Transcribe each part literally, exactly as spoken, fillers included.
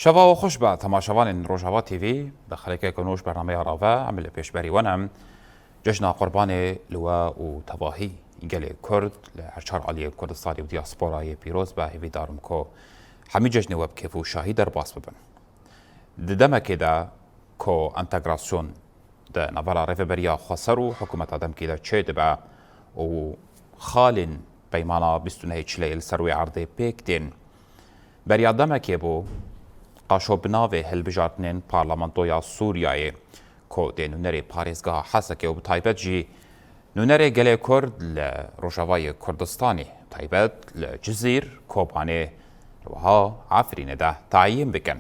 Çava û xweş be temaşevanên Rojava T V, bi xelekeke nû ji bernameya Rave em li pêşberî we ne. Cejna Qurbanê li we û tevahî gelê Kurd li her çar aliyê Kurdistanê û diasporayê pîroz be. Hêvîdar im ku hemî cejnê we bi kêf û şahî derbas bibin. Di demekê de ku entegrasyon di navbera Rêveberiya Xweser û hikûmeta demkî de çêdibe û xalên peymana bîst û nehê Çileyê li ser wê erdê pêk tên. Beriya demekê bû, qaşo bi navê hilbijartinên Parlamentoya Sûriyeyê, ku dê nûnerê parêzgeha Hesekê û bi taybet jî nûnerê gelê Kurd li Rojavayê Kurdistanê, taybet li Cizîr, Kobanê, li wiha Efrînê de tayîn bikin.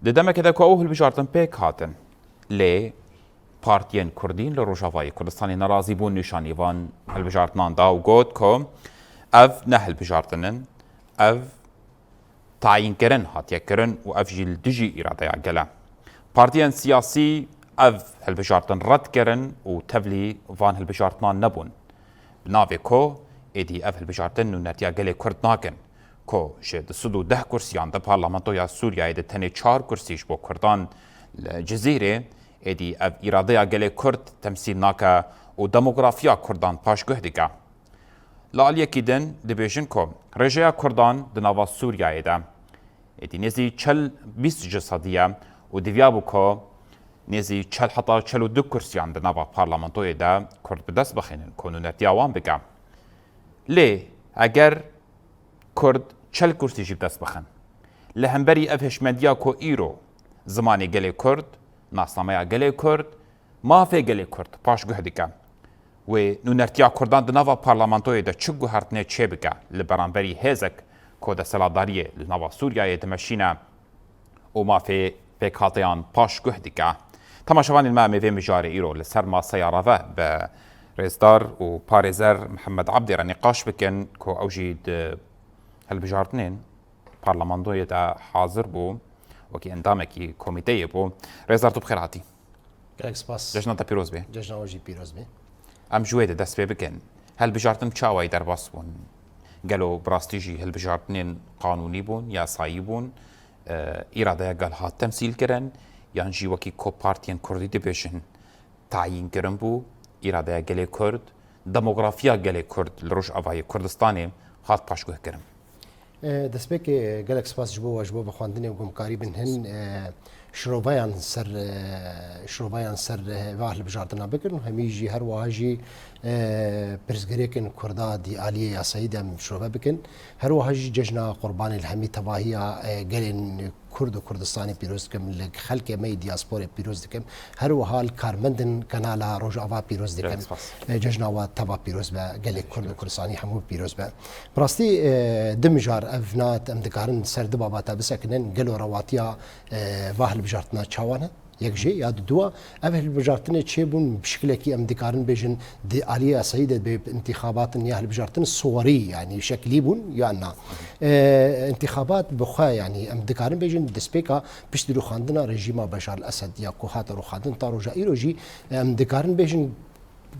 Di demekê de ku ew hilbijartin pêk hatin, lê partiyên Kurdîn li Rojavayê Kurdistanê nerazîbûn nîşanî van hilbijartinan da û got ku ev ne hilbijartin in, ev tayînkirin hatiye kirin û ev jî li dijî îradeya gel e. Partiyên siyasî ev hilbijartin red kirin û tevlî van hilbijartinan nebûn. Bi navê ku êdî ev hilbijartin nûnertiya gelê Kurd nakin, ku ji du sed û deh kursiyan di parlamentoya Sûriyeyê de tenê çar kursî ji bo Kurdan li Cizîrê, êdî ev îradeya gelê Kurd temsîl nake û demografiya Kurdan paşguh dike. Li aliyekî din dibêjin ku rêjeya Kurdan di nava Sûriyeyê de êdî nêzî çel bîst ji sedî ye û diviya bû ku nêzî çel heta çel û du kursiyan di nava parlamentoyê de Kurd bi dest bixînin ku nûnertiya wan bike. Lê eger Kurd çel kursî jî bi dest bixin, li hemberî ev hişmendiya ku îro zimanê gelê Kurd, nasnameya gelê Kurd, mafê gelê Kurd paşguh dike. Wê nûnertiya Kurdan di nava parlamentoyê de çi guhertinê çêbike li beramberî hêzek ku desthilatdariyê li nava Sûriyeyê dimeşîne û mafê pêkhateyan paşguh dike? Temaşevanên me, em ê vê mijarê îro li ser maseya rave bi rêzdar û parêzer Mihemed Abdî re nîqaş bikin ku ew jî di hilbijartinên parlamentoyê de hazir bû, wekî endamekî komîteyê bû. Rêzdar, tu bi xêr hatî. Gelek spas. Cejna te pîroz bê. Cejna we jî pîroz bê. Em ji wê de dest pê bikin. Hilbijartin çawayî derbas bûn? Gelo bi rastî jî hilbijartinên qanûnî bûn, yasayî bûn, e, îradeya gel hat temsîl kirin, yan jî wekî ku partiyên Kurdî dibêjin, tayîn kirin bû, îradeya gelê Kurd, demografiya gelê Kurd li Rojavayê Kurdistanê hat paşguh kirin? E, destpêkê gelek spas ji bo we, ji bo bi xwendinê û gumkarî bin hin, e, şirovayan ser, e, şirovayan ser, e, va hilbijartina bikin û hemî jî her wiha jî, e, pirsgirêkên Kurda di aliyê yasayî de em şirove bikin. Her wiha jî cejna Qurbanê li hemî tevahiya, e, gelên Kurd û Kurdistanê pîroz dikim, li xelkê me yê diasporê pîroz dikim. Her wiha li karmendên kanala Rojava pîroz dikim. Gelek spas. E, cejna we teva pîroz be, gelê Kurd û Kurdistanî hemû pîroz be. Bi rastî, e, du mijar ev na em dikarin ser du babata bisekinin, gelo rewatiya, e, va hilbijartina çawa ne? Yek jê, ya duduwa, ev hilbijartinê çêbûn bi şekilekî em dikarin bêjin di aliyê yasayî de bê bi intixabatin ya hilbijartin siwarî, yanî şekilî bûn ya na. E, intixabat bi xwe, yanî em dikarin bêjin destpêka piştî rûxandina rejîma Beşar el Esed ya ku hate rûxandin ta roja îro jî em dikarin bêjin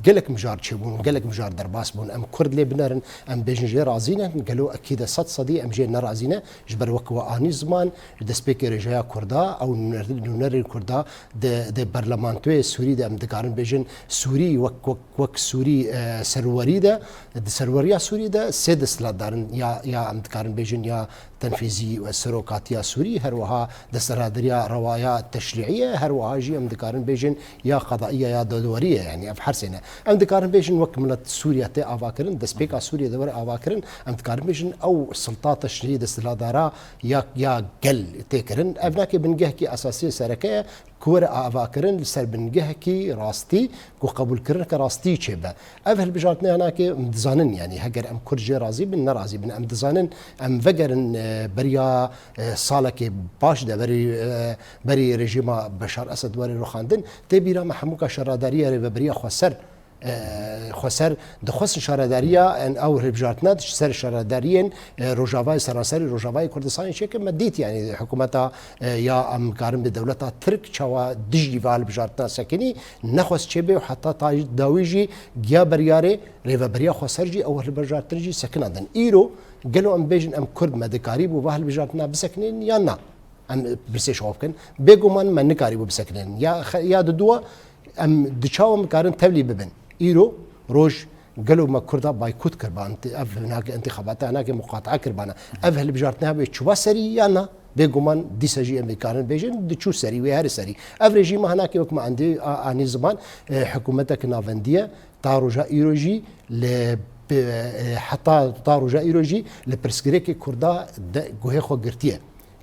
gelek mijar çêbûn, gelek mijar derbas bûn. Em Kurd lê binerin, em bêjin jê razî ne, gelo ekî de sed sedî em jê nerazî ne, ji ber wek we anî ziman, ji destpêkê rêjeya Kurda, ew nûner-, nûnerên Kurda di, di berlemantoyê Sûrî de em dikarin bêjin, Sûrî wek, wek, wek Sûrî, e, serwerî de, di serweriya Sûrî de sê desthilatdar in, ya, ya em dikarin bêjin ya tenfîzî, e, serokatiya Sûrî, her wiha desthilatdariya rewaya teşrîî ye, her wiha jî em dikarin bêjin ya qedaiye ya dadwerî ye, yanî ev her sê ne. Em dikarin bêjin wek milet Sûriye tê avakirin, destpêka Sûriye de were avakirin, em dikarin bêjin ew silta teşrîî desthilatdara ya, ya gel tê kirin. Ev nake bingehekî esasî sereke ye ku were avakirin li ser bingehekî rastî, ku qebûlkirineke rastî çêbe. Ev hilbijartinê ya nake em dizanin, yanî heger em Kurd jê razî bin, nerazî bin, em dizanin, em vegerin, e, beriya, e, salekê baş de berî, e, berî rejîma Beşar Esed were rûxandin, tê bîra me hemûka şeredarî ya Rêveberiya Xweser E, xweser dixwestin şaredariya, en, ew hilbijartina di ser şaredariyên, e, Rojavayê, seranserî Rojavayê Kurdistanê çêkin. Me dît, yanî hikûmeta, e, ya em karin bi dewleta Tirk çawa dijî ve hilbijartina sekinî, nexwest çêbê û heta ta dawî jî giya beryarê rêveberiya xweser jî ew hilbijartin jî sekinandin. Îro gelo em bêjin em Kurd me dikarîbû va hilbijartina bisekinên yan na? Em pirsê ji xwe bikin. Bêguman me nikarîbû bisekinên. Ya xe-, ya diduwa em di çawa em karin tevlî bibin. Îro roj gelo me Kurda baykot kirban, ev hinake intixabata hinake muqataa kirbana. Ev hilbijartina wê çûba serî ya na? Bêguman dîsa jî em ê karin bêjin diçû serî, wê here serî. Ev rejîma hinake wek me endî a-, anî ziman, e, hikûmeteke navendî ye. Ta roja îro jî li, e, heta ta roja îro jî li pirsgirêkê Kurda de guhê xwe girtiye.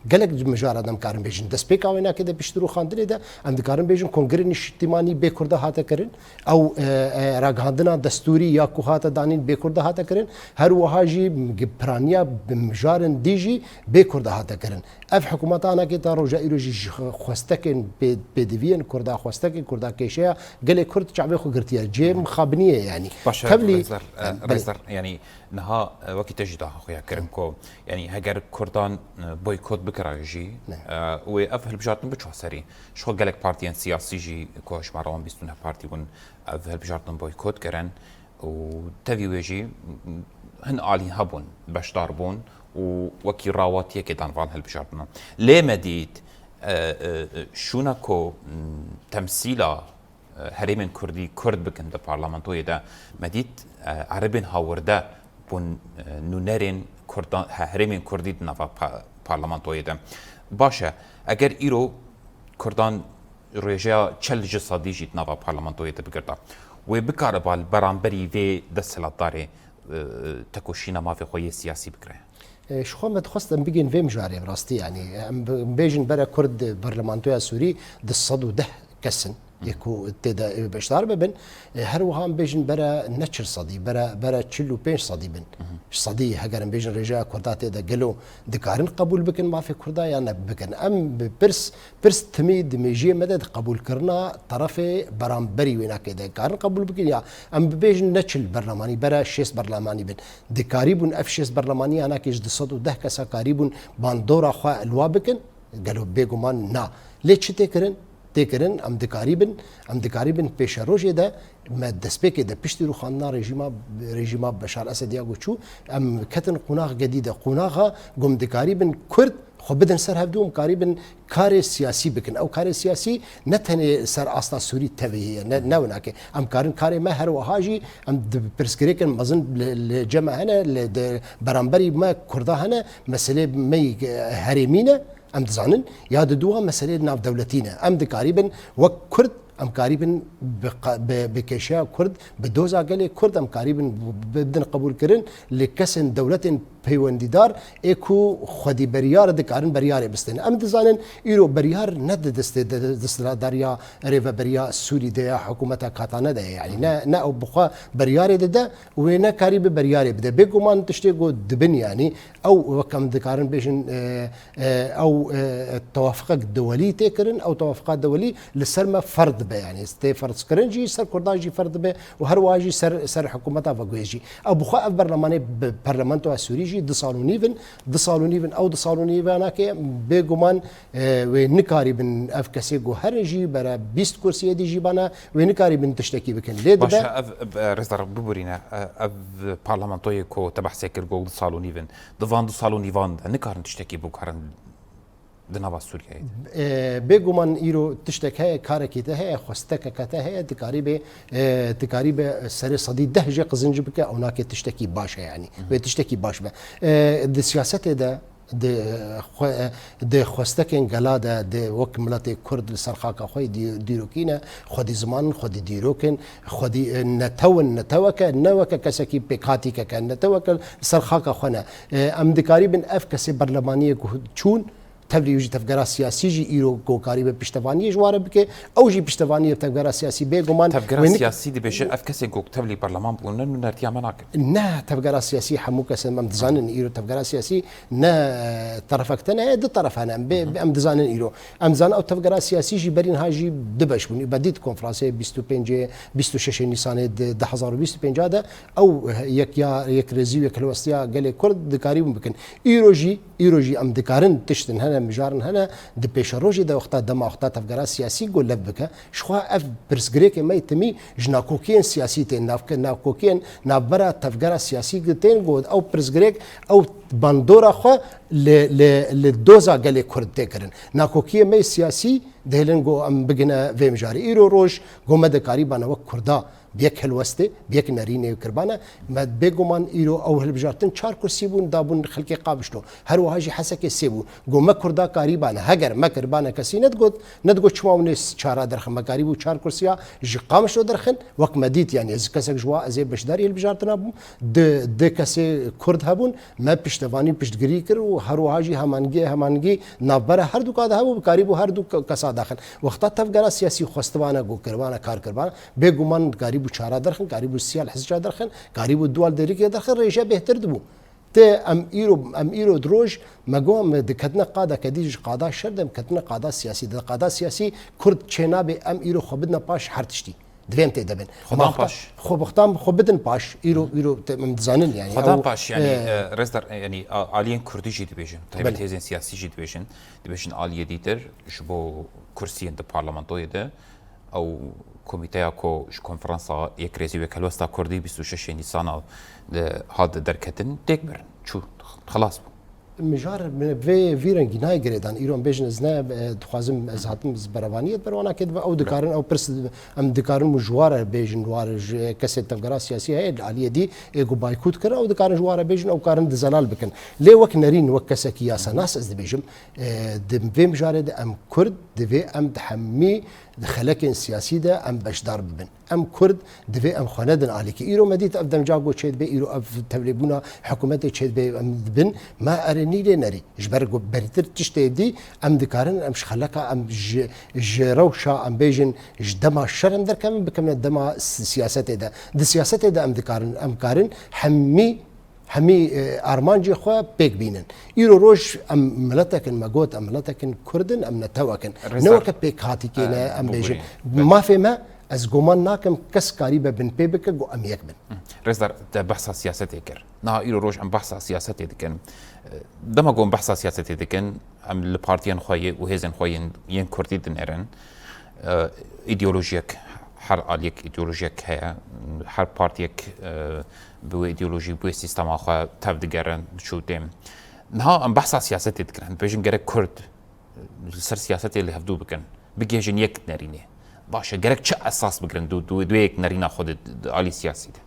Gelek mijara de em karin bêjin. Destpêka wênakê de piştî rûxandinê de em dikarin bêjin kongirê niştimanî bê Kurda hate kirin. Ew, e, e, ragihandina destûrî ya ku hate danîn bê Kurda hate kirin. Her wiha jî piraniya bi mijarên dî jî bê Kurda hate kirin. Ev hikûmeta anakê ta roja îro jî ji xwestekên pê-, pêdiviyên Kurda, xwestekên Kurda kêşeya gelê Kurd çavê xwe girtiye. Cihê mixabiniyê yanî. Baş e, Tevlî, Rêzdar, e, em, belê. Rêzdar, yanî niha, e, wekî te jî daha xuya kirin ku, yanî heger Kurdan, e, boykot bikira jî, Ne. e, wê ev hilbijartin biçû serî. Ji xwe gelek partiyên siyasî jî ku ji me re wan bîst û neh partî bûn, ev hilbijartin boykot kirin. û tevî wê jî hin alî hebûn, beşdar bûn û wekî rawatiyekê dan van hilbijartina. Lê me dît, e, e, e, şûna ku, m, temsîla, e, herêmên Kurdî Kurd bikin di parlamentoyê de, me dît, e, erebên hawirde bûn, e, nûnerên Kurdan, he-, herêmên Kurdî di nava pa-, parlamentoyê de. Baş e, eger îro Kurdan rêjeya çel ji sedî jî di nava parlamentoyê de bigirta. Wê bikariba li beramberî vê desthilatdarê, e, tekoşîna mafê xwe yê siyasî bikire. E, ji xwe me dixwest em bigên vê mijarê bi rastî, yanî em bi-, bêjin bere Kurd parlamentoya Sûrî du sed û deh kes in. Yê ku tê de ew beşdar bibin, e, her wiha em bêjin bere ne çil sedî, bere, bere çil û pênc sedî bin. Sedî, heger em bêjin rêjeya Kurda tê de gelo dikarin qebûl bikin mafê Kurda ya ne bikin. Em bi pirs, pirs timî di mêjiyê me de di qebûlkirina terefê beramberî wênakê de karin qebûl bikin ya em bibêjin ne çil berlemanî, bere şêst berlemanî bin. Dikarîbûn ev şêst berlemanî ya nakê ji du sed û deh kesa karîbûn bandora xwe li wa bikin? Gelo bêguman na. Lê çi tê kirin? Tê kirin, em dikarîbin, em dikarîbin pêşerojê de me destpêkê de piştî rûxandina rejîma, rejîma Beşar Esed ya ku çû, em ketin qonax gedî de, qonaxa ku em dikarîbin Kurd xwe bidin ser hevdû, em karîbin karê siyasî bikin. Ew karê siyasî ne tenê ser asta Sûrî tevî heye, ne, ne winakê. Em karin karê me her wiha jî, em di pirsgirêkên mezin li, li cem me hene, li, di beramberî me Kurda hene, meselê me yî herêmî ne. Em dizanin ya di dû wa meseleyê navdewletî ne. Em dikarîbin wek Kurd, em karîbin bi qa-, bi, bi kêşeya Kurd, bi doza gelê Kurd em karîbin bi, bidin qebûlkirin li kesên dewletên peywendîdar ê ku xwedî beryar dikarin beryarê bistên. Em dizanin îro beryar ne di destê de, desthilatdariya rêveberiya Sûrî de ya hikûmeta Katane de ye. Yanî ne, ne ew bi xwe beryarê dide û wê nekarî bi beryarê bide. Bêguman tiştê ku dibin yanî ew wek em dikarin bêjin, e, E, ew, e, tewafiqek dewelî tê kirin, ew tewafiqa dewelî li ser me ferz dibe, yanî tê ferzkirin jî ser Kurdan jî ferz dibe û her wiha jî ser, ser hikûmeta veguhê jî. Ew bi xwe ev berlemanê bi parlamentoya Sûrî jî du sal û nîv in, du sal û nîv in, ew du sal û nîv anake bêguman, e, wê nikarîbin ev kesê ku herin jî bere bîst kursiyê dî jî bana, wê nikarîbin tiştekî bikin. Lê Baş e, dibe ev, ev, e, Rêzdar, biborîne, e, ev parlamentoyê ku te behsê kir, got du sal û nîv in. Di van du sal û nîvan de nikarin tiştekî bikarin di nava Sûriyeyê de. E, bêguman îro tiştek heye, karekî te heye, xwestekeke te heye, dikarî bê, e, dikarî bê serê sedî deh jê qizinc bike, ew nake tiştekî baş e yanî. Wê tiştekî baş be. E, di siyasetê de, di, e, xwe-, e, di xwestekên gela de, di wek miletê Kurd li ser xaka xwe dî-, dîrokî ne, xwedî ziman, xwedî dîrok in, xwedî, e, netew in, neteweke, ne weke kesekî pêkhatîkeke, neteweke li ser xaka xwe ne. E, em dikarîbin ev kesê berlemaniyê ku çûn, Tevlî jî tevgera siyasî jî îro ku karîbe piştevaniyê ji ware bike, ew jî piştevaniyê tevgera siyasî bê guman. Tevgera siyasî dibêje ev kesên ku tevlî berleman bûne nûnertiya me nakin. Ne, tevgera siyasî hemû kesên em dizanin îro tevgera siyasî ne, e, terefek te ne, du teref hene, em, bê, em dizanin îro. Em dizanin ew tevgera siyasî jî berî niha jî du beş bûn. Bedî di konferansê bîst û pêncê, bîst û şeş Nîsanê di du hezar û bîst û pênc de ew yek ya, yekrêzî û yekhilwestiya gelê Kurd dikarîbûn bikin. Îro jî, îro jî em dikarin tiştin hene, mijarin hene, di pêşerojê de wexta dema wexta tevgera siyasî ku lev bike, jixwe ev pirsgirêkê me yê timî ji nakokiyên siyasî tên, navke-, nakokiyên navbera tevgera siyasî tên ku ew pirsgirêk, ew bandora xwe li, li, li doza gelê Kurd tê kirin. Nakokiyê me yê siyasî dihêlin ku em bigine vê mijarê. Îro roj ku me dikarîbane wek Kurda bi yek helwestê, bi yek nerînê kiribane. Me bêguman îro ew hilbijartin çar kursî bûn, dabûn xelkê Qamişlo. Her wiha jî Hesekê sê bûn. Got me Kurda karîbane, heger me kiribane kesî nedigot, nedigot çima hûn ê çara derxin. Me karîbû çar kursiya ji Qamişlo derxin, wek me dît, yanî ez kesek ji wa, ez ê beşdarî hilbijartina bûm. Di, di kesê Kurd hebûn, me piştevanî piştgirî kir û her wiha jî hemangî, hemangî navbera herduka de hebû, bikarîbû herdu ke-, kesa daxin. Wexta tevgera siyasî xwestibane ku kiribane kar kiribane, bêguman karîbû çara derxin, karîbû siya li hizca derxin, karîbû duwa li derikê derxin, rêje bêhtir dibû. Tê em îro, em îro di roj, me got, em diketine qada kedî ji qada şer de, em ketine qada siyasî de. Qada siyasî Kurd çênabê, em îro xwe bidine paş her tiştî. Divê em tê de bin. Xwedan paş. Xwe bixtan xwe bidin paş. Îro, îro te, em dizanin yani. Xwedan paş yani, e, e, Rêzdar, e, yani a-, aliyên Kurdî jî dibêjin. Taybet hêzên siyasî jî dibêjin. Dibêjin aliyê dîtir ji bo kursiyên di parlamentoyê de. Ew komîteya ku ji konferansa Yekrêzî û Yekhelwesta Kurdî bîst û şeş Nîsana de hat derketin, têk birin. Çû, xelas bû. Mijar vê, vî rengî nayê girêdan. Îro em bêjin ez ne, e, dixwazim ez hatim ez berevaniyê, berevanakê dibe ew dikarin, ew pirs em dikarin û ji ware bêjin, ware ji kesê tevgera siyasî heye, li aliyê dî ê ku baykût kir, ew dikarin ji ware bêjin, ew karin di zelal bikin. Lê wek nerîn, wek kesekî yasanas ez dibêjim, e, di vê mijarê de em Kurd divê em di hemî di xelekên siyasî de em beşdar bibin. Em Kurd divê em xwe nedin alîkî. Îro me dît ev demca ku çêdibe, îro ev tevlêbûna hikûmetê çêdibe em dibin. Me erê nî lê nerî. Ji ber ku berîtir tiştê dî em dikarin, em ji xeleka, em ji, ji rewşa, em bêjin, ji dema şer em derkevin, bikevine dema si-, siyasetê de. Di siyasetê de em dikarin, em karin hemî Hemî, e, armancê xwe pêk bînin. Îro roj em miletek in, me got, em miletek in, Kurd in, em netewek in. Ne weke pêkhatîkê ne, e, em bêjin. Mafê me, ez goman nakim kes karîbe binpê bike ku em yek bin. Rêzdar, te behsa siyasetê kir. Niha îro roj em behsa siyasetê dikin. E, dema ku em behsa siyasetê dikin, em li partiyên xwe yê û hêzên xwe yên, yên Kurdî dinêrin. E, îdeolojiyek, her aliyek îdeolojiyek heye. Her partiyek, e, bi wê îdeolojî, bi wê sîstema xwe tev digerin, diçû têm. Niha em behsa siyasetê dikin. Em dibêjin gerek Kurd li ser siyasetê li hevdû bikin. Bigihêjin yek nerînê. Baş e, gerek çi esas bigirin du, du, du yek nerîna xwe di, di alî siyasî de?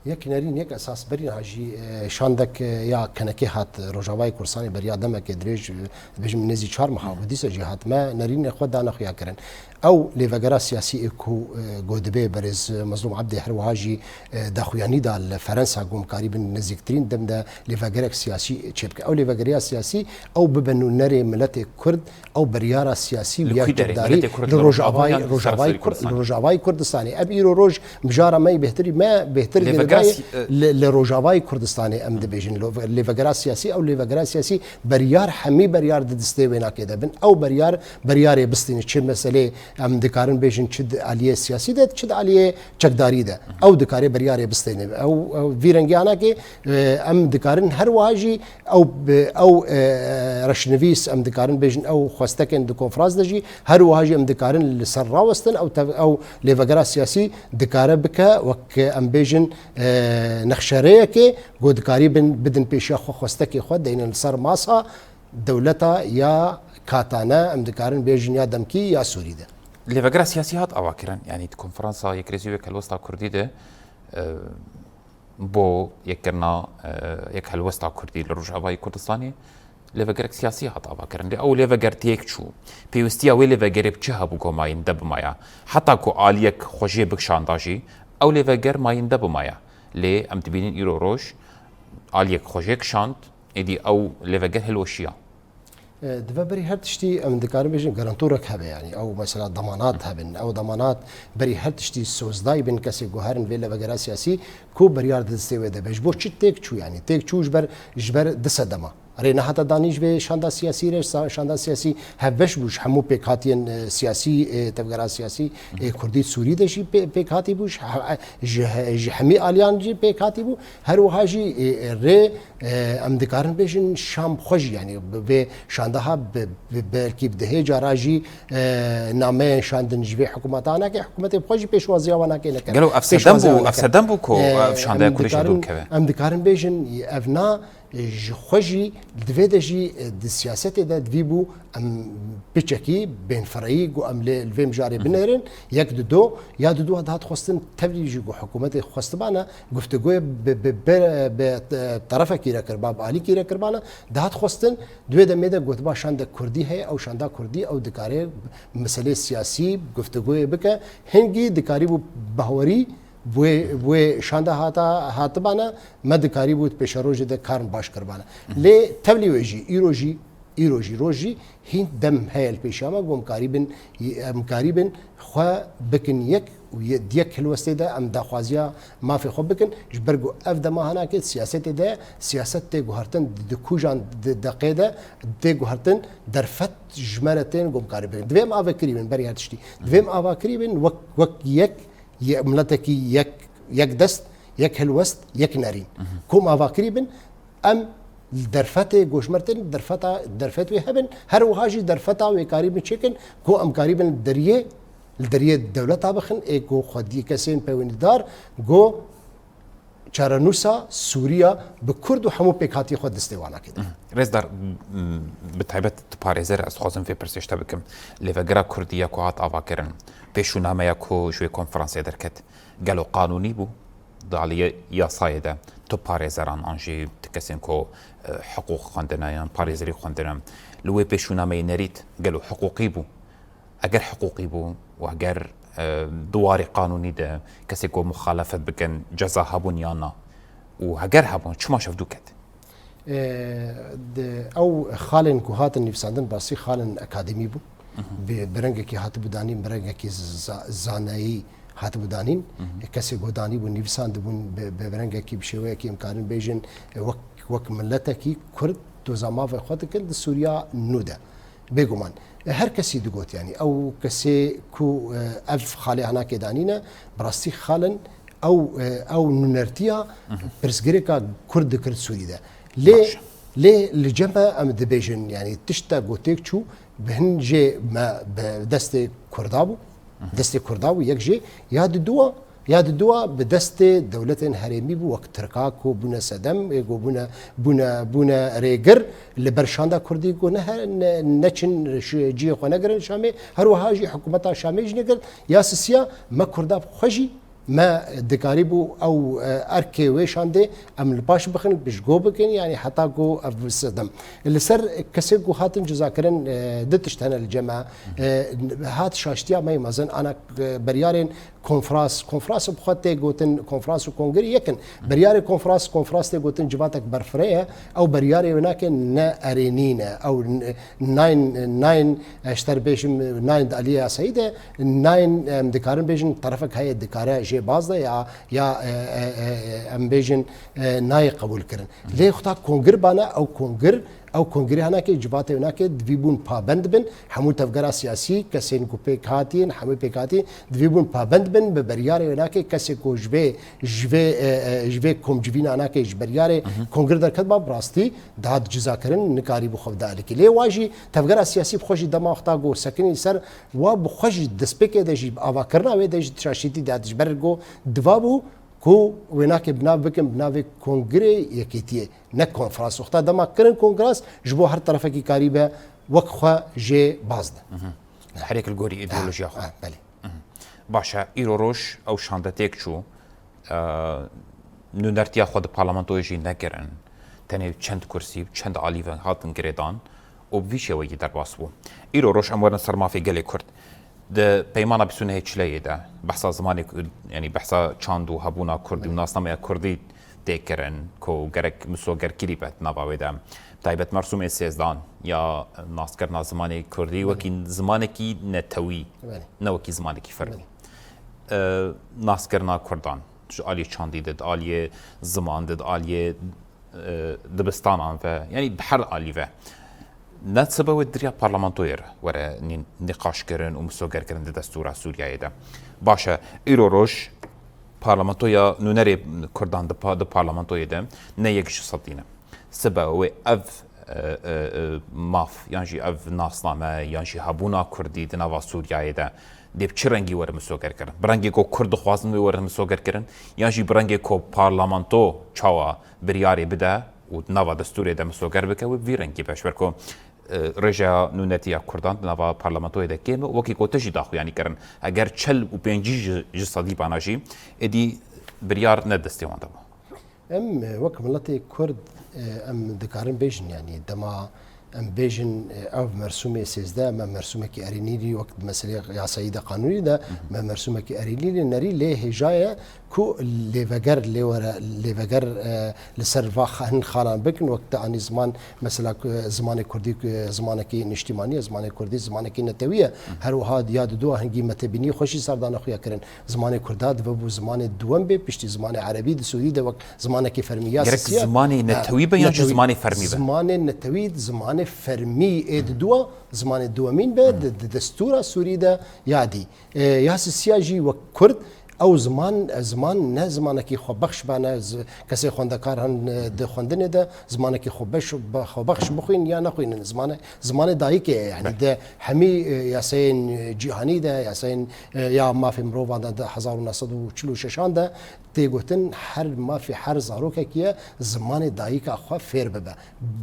Yek nerîn, yek esas berî niha jî, e, şandek, e, ya kenekê hat Rojavayê Kurdistanê beriya demeke dirêj, e, dibêjim nêzî çar meha bû, dîsa jî hat me nerînê xwe dane xuya kirin. Ew lêvegera siyasî ê ku, e, ku dibê berêz Mezlûm Ebdî her wiha jî, e, daxuyanî da li Ferensa ku em karîbin nêzîktirîn dem de lêvegerek siyasî çêbike. Ew lêvegeriya siyasî ew bibe nûnerê miletê Kurd, ew biryara siyasî û ya çekdarî li Rojavayê, Rojavayê Kurd, li Rojavayê Kurdistanê. Ev îro roj mijara me yê bêhtirî me bêhtir girêdayê li, li Rojavayê Kurdistanê em dibêjin. Lêvegera siyasî, ew lêvegera siyasî beryar, hemî beryar di distê wênakê de bin. Ew beryar, beryarê bistînin. Çi meselê em dikarin bêjin, çi di aliyê siyasî de, çi di aliyê çekdarî de. Ew dikare beryarê bistêne. Ew, ew vî rengî anakê, e, em dikarin her wiha jî ew bi, ew, e, reşnivîs em dikarin bêjin, ew xwestekên di konferans de jî her wiha jî em dikarin li ser rawestin, ew tev-, ew lêvegera siyasî dikare bike wek em bêjin, e, nexşereyekê ku dikarî bin, bidin pêşiya xwe xwestekê xwe deynin li ser masa dewleta ya katane, em dikarin bêjin ya demkî ya Sûrî de. Lêvegera siyasî hat avakirin, yanî di konferansa Yekrêzî û Yekhelwesta Kurdî de, e, bo yekkirina, e, yekhelwesta Kurdî li Rojavayê Kurdistanê lêvegerek siyasî hat avakirin. Lê ew lêveger têk çû. Pêwistiya wê lêvegerê bi çi hebû ku mayînde bimaya? Heta ku aliyek xwe jê bikişanda jî, ew lêveger mayînde bimaya. Lê em dibînin îro roj aliyek xwe jê kişand, êdî ew lêveger hilweşiya. E, Dibe berî her tiştî em dikarin bêjin garantorek hebe, yanî ew mesela damanat hebin. Ew damanat berî her tiştî sozdayî bin kesê ku herin vê levegera siyasî ku beryar di destê wê de be. Ji bo çi têk çû, yanî têk çû ji ber, ji ber di sedema. Rê nehata danî ji vê şanda siyasî re, sa-, şanda siyasî hevbeş bû ji hemû pêkhatiyên, e, siyasî, e, tevgera siyasî, e, Kurdî Sûrî de jî pê-, pêkhatî bû, ji he-, ji he-, ji hemî aliyan jî pêkhatî bû. Her wiha jî, e, e, rê, e, em dikarin bêjin şam xwe jî, yanî bi vê şandeha bi, bi, belkî bi dehê cara jî, e, nameyên şandin ji vê hikûmeta nake, hikûmetê bi xwe jî pêşwaziya wan nake, neke. Gelo ev sedem bû, ev sedem bû ku, e, ev şandeya em Kurê ji dikarin, dûr keve. Em dikarin bêjin, ev na, e, ji xwe jî, di vê de jî, e, di siyasetê de divî bû em piçekî bên fireyî ku em lê, li vê mijarê binêrin, yek di do, ya di do dihat xwestin tevlî jî ku hikûmetê xwestibana, guftugûyê bi, bi, bi, bi, e, terefekî re kirba, bi alîkî re kirbana, dihat xwestin, di wê demê de gotiba şande Kurdî heye, ew şanda Kurdî, ew dikare meselê siyasî guftugûyê bike, hingî dikarîbû bahwerî, bi wê, bi wê şanda hata, hatibana, me dikarîbû di pêşerojê de karin baş kiribana. Lê tevlî wê jî, îro jî, îro jî, roj jî hîn dem heye li pêşiya me, ku em karîbin, em karîbin xwe bikin yek û ye-, di yek hilwestê de em daxwaziya mafê xwe bikin. Ji ber ku ev dema hinakê siyasetê de, siyaset tê guhertin di, di kujan di deqê de tê guhertin derfet ji me re tên ku em karîbin. Divê em avakirî bin, berî her tiştî. Divê em avakirî bin wek, wek yek, ye-, miletekî yek, yek dest, yek hilwest, yek nerîn. Ku em avakirî bin, em li derfetê goşmertin, derfeta, derfet wê hebin, her wiha jî derfeta wê karî bin çêkin, ku em karî bin li deriyê, li deriyê dewleta bixin, ê ku xwediyê kesên peywendîdar, ku çarenûsa Sûriya bi Kurd û hemû pêkhatî xwe destê wana kide. Rêzdar, m, bi taybet tu parêzer, ez dixwazim vê pirsê ji te bikim. Lêvegera Kurdî ya ku hat avakirin, pêşûnameya ku ji wê konferansê derket, gelo qanûnî bû? Di aliyê yasayê de tu parêzeran an jî tu kesên ku, e, hiqûq xwendine yan parêzerî xwendine, li wê pêşûnameyê nerît gelo hiqûqî bû? Eger hiqûqî bû û eger, e, di warê qanûnî de kesê ku muxalefet bikin ceza hebûn yan na? Û heger hebûn, çima şevdû ket? E, di, ew xalên ku hatin nivîsandin, bi rastî xalên akademî bûn. Bi, bi rengekî hatibû danîn, bi rengekî za-, zanayî hatibû danîn. Kesê ku danîbûn, nivîsandibûn, bi, bi rengekî, bi şêweyekî em karin bêjin, e, wek, wek miletekî Kurd doza mafê xwe dikin di Sûriya nû de. Bêguman. E, her kesî digot, yanî ew kesê ku, e, ev xalê hinakê danîne, bi rastî xalin ew, e, ew nûnertiya pirsgirêka Kurd dikir Sûrî de. Lê, lê li cem me em dibêjin, yanî tişta ku têk çû, bi hin jê me bi destê Kurda bû, destê Kurda bû, yek jê, ya diduwa, ya diduwa bi destê dewletên herêmî bû, wek Tirka ku bûne sedem, ê ku bûne, bûne, bûne rêgir, li ber şanda Kurdî ku ne, ne, neçin, cihê xwe negirin Şamê, her wiha jî hikûmeta Şamê jî negirin, ya sisiya me Kurda bi xwe jî, me dikarîbû ew, e, erkê wê şandê em li paş bixin, piştgo bikin, yanî heta ku ev bisedin. Li ser kesê ku hatin cizakirin, e, du tişt hene li cem me. E, hat şaştiya me yê mezin, ana, e, beryarên konferans, konferans bi xwe tê gotin, konferans û kongirê yek in. Beryarê konferans, konferans tê gotin civatek berfireh e, ew beryarê wê nake ne erênî ne, ew n-, nayên, nayên, e, ji te re bêjim, nayên di aliyê yasayî de, nayên, em dikarin bêjin, terefek heye dikare jê baz de ya, ya, e, e, e, e, em bêjin, e, nayê qebûl kirin. Lê xweta kongir bane, ew kongir, ew kongirê hinakê civatê hinakê divî bûn pabend bin, hemû tevgera siyasî, kesên ku pêk hatîn, hemû pêk hatîn, divî bûn pabend bin, bi beryarê hinakê kesê ku ji vê, ji vê, e, e, ji vê komcivîna hinakê ji beryarê kongir derket ba, bi rastî dihat cizakirin, nikarîbû xwe bide alîkî. Lê wa jî tevgera siyasî bi xwe jî dema wexta ku sekinî ser wa bi xwe jî destpêkê de jî bi avakirina wê de jî şaşîtî dihat ji ber ku diva bû ku wê nake bi nav bikin bi navê Kongirê Yekêtiyê, ne konferans. Wexta dema kirin konferans ji bo her terefekî karîbe wek xwe jê baz de. Herêk li gorî îdeolojiya xwe. Ha, belê. Baş e, îro roj ew şande têk çû. E, nûnertiya xwe di parlamentoyê jî nekirin. Tenê çend kursî, çend alî ve hatin girêdan û bi vî şêweyî derbas bû. Îro roj em werin ser mafê gelê Kurd. Di peymana bîst û nehê Çileyê de behsa zimanê Kurd, yanî behsa çand û hebûna Kurdî û nasnameya Kurdî tê kirin, ku gerek misogerkirî be di nava wê de. Taybet mersûmê sêzdan ya naskirina zimanê kurdî wekî zimanekî netewî, Belê. ne wekî zimanekî fermî. Belê. E, naskirina kurdan ji aliyê çandî de, di aliyê ziman de, di aliyê, e, dibistanan ve, yanî bi her alî ve. Ne sibe wê di riya parlamentoyê re were nî-, nîqaşkirin û misogerkirin di destûra Sûriyeyê de. Baş e, îro roj parlamentoya nûnerê kurdan di pa-, di parlamentoyê de ne yek ji sedî ne. Sibe wê ev, e, e, e, maf yan jî ev nasname yan jî hebûna kurdî di nava Sûriyeyê de dê bi çi rengî were misogerkirin? Bi rengê ku kurd dixwazin wê were misogerkirin yan jî bi rengê ku parlamento çawa biryarê bide û di nava destûrê de misoger bike, wê bi vî rengî be. Ji ber ku, e, rêjeya nûnetî ya kurdan di nava parlamentoyê de kêm e û wekî ku te jî daxuyanî kirin, eger çil û pêncî ji, ji sedî bana jî, êdî biryar ne destê wan de bû. Em, e, wek miletê kurd, e, em dikarin bêjin, yanî dema em bêjin, e, ev mersûmê sêzdeh, me mersûmekî erênî dî, wek di meselê yasayî de, qanûnî de, me mersûmekî erênî dî, nerî lê hêja ye ku lêveger lê were, lêveger, e, li ser va xa-, hin xalan bikin, wek te anî ziman, mesela ku zimanê kurdî ku zimanekî niştîmanî ye, zimanê kurdî zimanekî netewî ye, her wiha ya di dua hingî metebînî xwe jî serdana xwe ya kirin. Zimanê kurda dibe bû zimanê duwem bê, piştî zimanê erebî di Sûrî de wek zimanekî fermî ya Gerek sisiya. zimanê Ha, netewî be yan jî netewî. zimanê fermî be? Zimanê netewî, zimanê fermî ê di dua, zimanê duwemîn be, di, di destûra Sûrî de ya dî. E, ya sisiya jî wek kurd, ew ziman, ziman ne zimanekî xwebexş be, ne zi-, kesê xwendekar hene, e, di xwendinê de zimanekî xwebeş-, be-, xwebexş bixwîn ya nexwînin. Zimanê, zimanê dayikê ye, yanî Belê. di hemî, e, yasayên, e, cîhanî de, yasayên, e, ya mafê mirovan de, di hezar û neh sed û çil û şeşan de tê gotin, her mafê her zarokekî ye zimanê dayika xwe fêr bibe,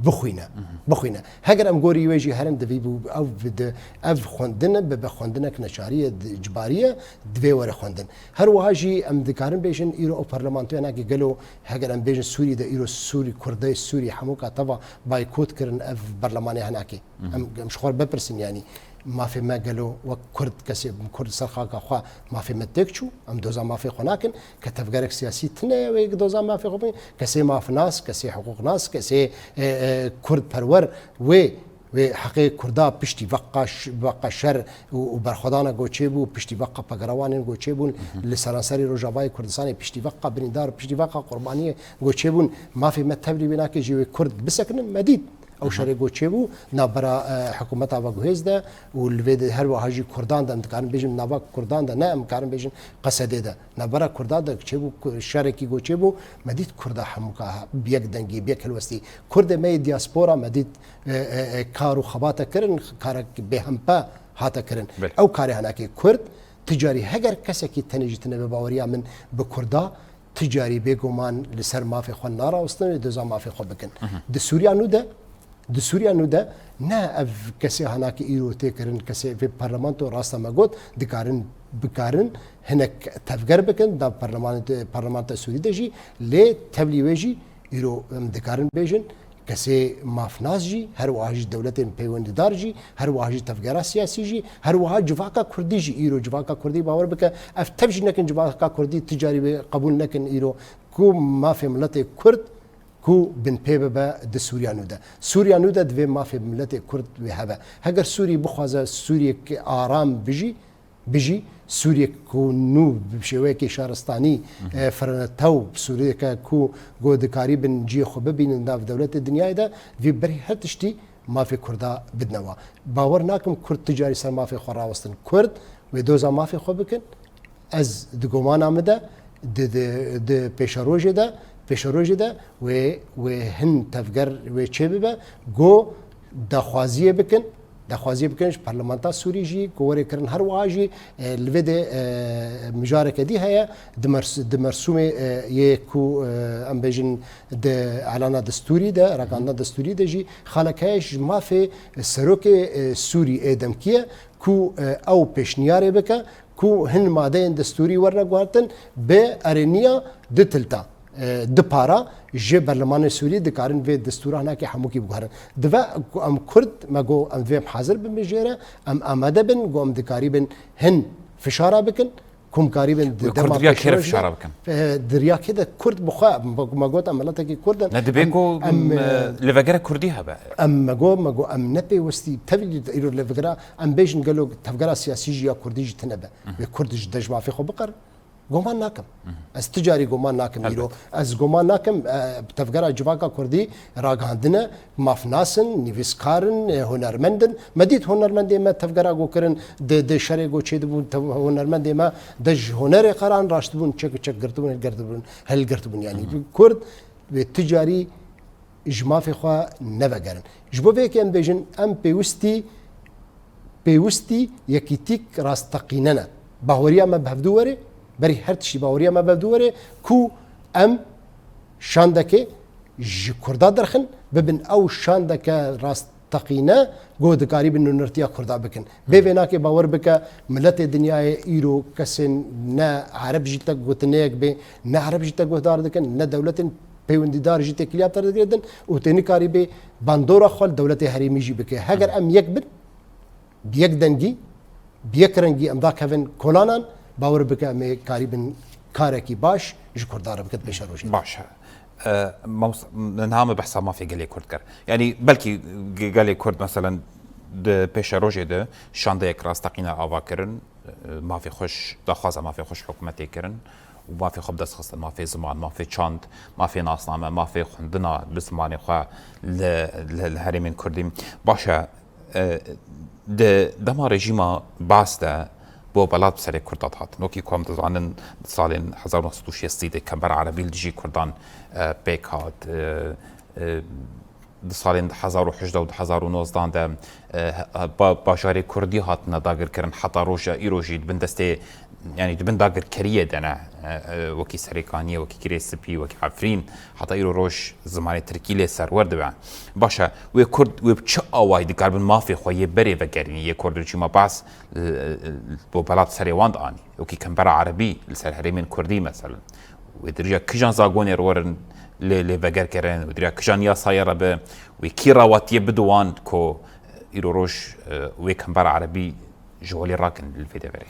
bixwîne, bixwîne. Heger em gorî wê jî herin, divî bû ev bi di, ev xwendin bibe xwendinek neçarî ye, di, icbarî ye, divê were xwendin. Her wiha jî em dikarin bêjin, îro ew parlamentoya hinakê gelo, heger em bêjin Sûrî de, îro Sûrî, Kurdê Sûrî hemûka teva baykot kirin ev berlemanê hinakê. Em, em ji xwe re bipirsin, yanî mafê me gelo wek Kurd, kesê Kurd ser xaka xwe mafê me têk çû, em doza mafê xwe nakin, ke tevgerek siyasî tune ye wê doza mafê xwe bikin, kesê mafnas, kesê hiqûqnas, kesê, e, e, Kurd perwer wê, wê heqê Kurda piştî veqa ş-, veqa şer û, û berxwedana goçê bû, piştî veqa pegerewanên goçê bûn, li seranserî Rojavayê Kurdistanê piştî veqa birîndar, piştî veqa qurbaniyê goçê bûn, mafê me tevlî wê nake jî wê Kurd bisekinin, me dît. Ew şerê ku çêbû navbera, e, hikûmeta veguhêz de û li vê de her wiha jî Kurdan de, em dikarin bêjin nava Kurdan de, ne em karin bêjin Qesedê de. Navbera Kurdan de çêbû, ku-, şerekî ku çêbû, me dît Kurda hemûka bi yek dengî, bi yek helwestî. Kurdê me yê diaspora me dît, e, e, e, kar û xebate kirin, karek bêhempe hate kirin. Belê. Ew karê hinekê Kurd, ti carî heger kesekî tenê jî tune bi baweriya min bi Kurda, ti carî bêguman li ser mafê xwe narawestin û doza mafê xwe bikin. Di Sûriya nû de, di Sûriya nû de ne ev kesê hanakî îro tê kirin, kesê vê parlamento rasta me got, dikarin, bikarin hinek tevger bikin, da parlament-, parlamenta Sûrî de jî, lê tevlî wê jî îro em dikarin bêjin, kesê mafnas jî, her wiha jî dewletên peywendîdar jî, her wiha jî tevgera siyasî jî, her wiha civaka kurdî jî, îro civaka kurdî bawer bike, ev tev jî nekin civaka kurdî ti carî wê qebûl nekin îro ku mafê miletê kurd ku binpê bibe di Sûriya nû de. Sûriya nû de divê mafê miletê kurd wê hebe. Heger Sûrî bixwaze Sûriyek aram bijî, bijî, Sûriyek ku nû bi şêweyekê şaristanî, e, firenetew, Sûriyeke ku go dikarîbin cihê xwe bibînin nav dewletê dinyayê de, vî berî her tiştî mafê Kurda bidine wa. Bawer nakim Kurd ti carî ser mafê xwe rawestin. Kurd wê doza mafê xwe bikin. Ez di gomana min de, di, di, di pêşerojê de, pêşerojê de wê, wê hin tevger wê çêbibe, go daxwaziyê bikin, daxwaziyê bikin ji parlamenta Sûrî jî, ku werê kirin her wiha jî, e, li vê de, e, mijareke dî heye, di mers-, di mersûmê, e, yê ku, e, em bêjin di elana destûrî de, ragihandina destûrî de jî xalek heye ji mafê serokê, e, Sûrî ê demkî ye, ku, e, ew pêşniyarê bike, ku hin madeyên destûrî werne guhertin bi erêniya du tilta, e, du para ji berlemanê Sûrî dikarin vê destûra hinakê hemûkî biguherin. Dibe ku em Kurd, me got em divê em hazir bin jê re, em amade bin, got em dikarîbin hin fişara bikin, Hûn karîbin di Wê dema Kurd riya kê re pêşerojê, fişara bikin? E, di riya kê de Kurd bi xwe, me, me got em miletekî Kurd in. Ne dibê Em, ku, em, m, e, e, li vegere Kurdî hebe. Em me got, me got em ne pêwistî tevlî îro li vegera, em bêjin gelo tevgera siyasî jî ya Kurdî jî tune be. Wê Kurd ji dej mafê xwe biqerin. Goman nakim. Ez ti carî goman nakim îro. Elbet. Ez goman nakim, e, tevgera civaka Kurdî ragihandine, mafnas in, nivîskar in, e, hunermend in. Me dît hunermendê me tevgera ku kirin, di, di şerê ku çêdibûn, tev-, hunermendê me dej hunerê qeran raştibûn, çek çek girtibûn, hilgirtibûn, hilgirtibûn. Yanî Kurd wê tu carî ji mafê xwe nevegerin. Ji bo vê yekê em bêjin, em pêwistî, pêwistî yekîtîk rasteqîne ne. Baweriya me bi hevdû were, berî her tiştî baweriya me bi hevdû were ku em şandeke ji Kurda derxin, bibin ew şandeke rasteqîne ku dikarîbin nûnertiya Kurda bikin. Bê vê nakê bawer bike, miletê dinyayê îro kesên ne Ereb jî te gotineyek bê, ne Ereb jî te guhdar dikin, ne dewletên pêwendîdar jî têkiliya te digirêdin û tê nikarî bê bandora xwe li dewletê herêmî jî bike. Heger em yek bin, bi yek dengî, bi yek rengî em dakevin kolanan, bawer bike em ê karîbin karekî baş ji Kurdan re bikin pêşerojê. Baş e. E, mamosta, niha me behsa mafê gelê Kurd kir. Yanî belkî ge-, gelê Kurd, meselen, di pêşerojê de şandeyek rasteqîne ava kirin, e, mafê xweş, daxwaza mafê xweş hikûmetê kirin û mafê xwe bi dest xistin, mafê ziman, mafê çand, mafê nasname, mafê xwendina bi zimanê xwe li, li, li herêmên Kurdî. Baş e, e, di dema rejîma Baas de bo belat bi serê Kurda dihatin. Wekî ku em dizanin, di salên hezar û neh sed û şêstî de Kembera Erebî li dijî Kurdan, e, pêk hat. E, e, di salên du hezar û hejdeh û du hezar û nozdan de, e, ba-, bajarê Kurdî hatine dagirkirin, heta roja îro jî di bin destê, yanî di bin dagirkeriyê de ne, e, e, wekî Serêkaniyê, wekî Kirê Spî, wekî Efrîn, heta îro roj zimanê Tirkî lê serwer dibe. Baş e, wê Kurd, wê bi çi awayî dikaribin mafê xwe yê berê vegerînî, yê ku rejîma Baas, e, e, bo belat serê wan dianî? Wekî Kembera Erebî li ser herêmên Kurdî, meselen. Wê di rêya kijan zagonê re werin lê, lê vegerkirin, wê di rêya kijan yasayê re be, wê kî rawatiyê bide wan ku îro roj, e, wê Kembera Erebî ji holê rakin li vê deverê?